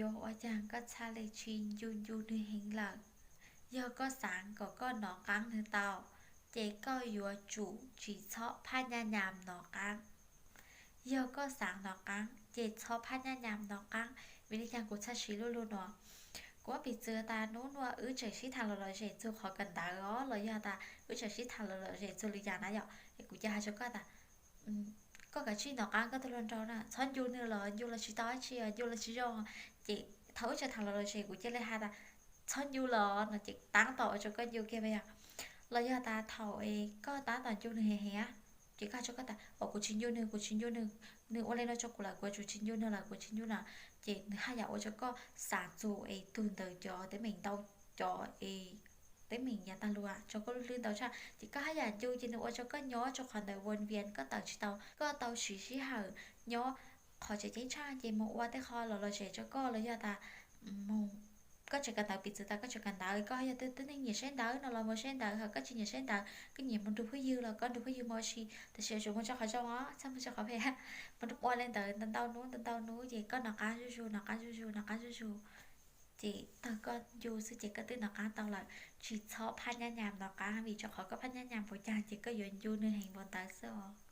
Yuav ua cas koj txhaj le tsis ncu ncu nwg heev lawm? Yog koj xaav kom koj nov qaab nwg tau, ces koj yuav tsum tsis txhob phab nyab nyam nov qaab. Yog koj xaav nov qaab ces txhob phab nyab nyam nov qaab. Vim le caag kuv txhaj siv lub lug nuav? Kuv muab piv txwv tas nub nuav wb tseem sib thaam lom lom zem txug qhov kawm ntawv os, los yog tas wb tseem sib thaam lom lom zem txug lwm yaam na yom, es kuv ca has rua koj tas, koj kav tsij nov qaab koj tug hluas nraug na, txhob ncu nwg los ncu los tsis tau dab tsi, ncu los tsis zoo. Ces thaum wb tseem thaam lom lom zem kuv ca le has tas txhob ncu los no ces taab tom ua rua koj ncu kiag yog. Los yog tas thaum es koj taab tom ncu nwg heev heev, ces koj has rua koj tas os kuv tsis ncu nwg, kuv tsis ncu nwg, nwg ua le nuav rua kuv lawm, kuv yuav tsum tsis ncu nwg lawm, kuv tsis ncu na. Ces nwg haj yam ua rua koj xaav txug es tug ntawd cov teeb meem ntau, cov es teeb meem yav taag lug rua koj lub hlwb ntau tshaj, ces koj haj yam ncu ces nwg ua rua koj nyob rua qhov ntawd ua vias koj tawm tsis tau, koj tau siv sij hawm nyob qhov tseem ceeb tshaj ces moog ua tej qho lom lom zem rua koj los yog tas moog koj tseem kawm ntawv, piv txwv tas koj tseem kawm ntawv koj yog tug tib neeg nyiam saib ntawv no los moog saib ntawv, hos koj tsis nyiam saib ntawv koj nyiam moog nrug phooj ywg los koj nrug phooj ywg moog ua si, tab sis yuav tsum moog rua qhov zoo os, txhob moog rua qhov phem. Moog ua le ntawd ntau ntau nub ntau ntau nub ces koj nov qaab zuj zug, nov qaab zuj zug, nov qaab zuj zug, ces tag koj ncu xwb ces koj twb nov qaab tau lawm. Tsis txhob phab nyab nyam nov qaab vim rua qhov koj phab nyab nyam npaum caag ces koj yuav ncu nwg heev npaum ntawd xwb os.